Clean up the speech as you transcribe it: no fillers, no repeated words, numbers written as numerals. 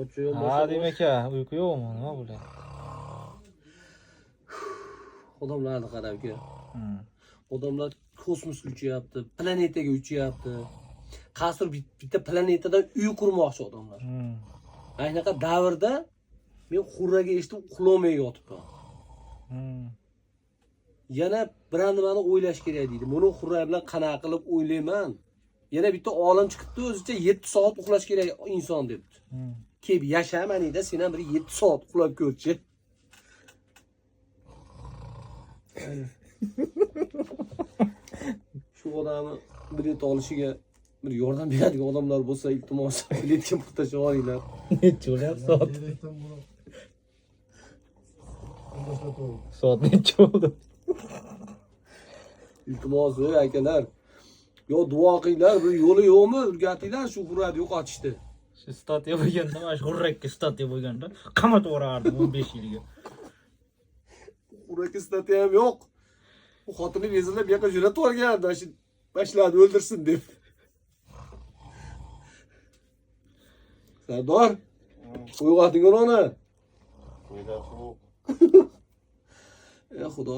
Ha demak aka, uyqu yo'qmi? Nima bo'lyapti? Odamlarni qarab aka. Odamlar kosmosga uchyapti, planetaga uchyapti. Qasr bitta planetadan uy qurmoqchi odamlar. Ana shunaqa davrda men xurraga eshitib uxlolmay yotibman. Yana biror nimani o'ylash kerak deydi. Buni xurra bilan qanaqa qilib o'ylayman? Yana bitta olim chiqibdi, o'zicha 7 soat uxlash kerak inson debdi. Kelib yashamanida sen ham bir 7 soat uxlab ko'rchi. Shu odamni bilet olishiga bir yordam beradigan odamlar bo'lsa, iltimos, biletga pul tashlab yuboringlar. Necha bo'lyapti soat? Soat necha bo'ldi? Iltimos, ey akalar. Yo duo qilinglar, bir yo'li yo'qmi? O'rgatinglar shu xurrani yo'qotishdi. Shu statya bo'lganda, mana shu xurrakka statya bo'lganda qamatib yuborardim 15 yilga. Xurrakka statya ham yo'q. U xotini vezillab bu yoqqa jo'natib yuborgan, mana shu mana shularni o'ldirsin deb. Sardor, uyg'oting uni. Ey Xudo.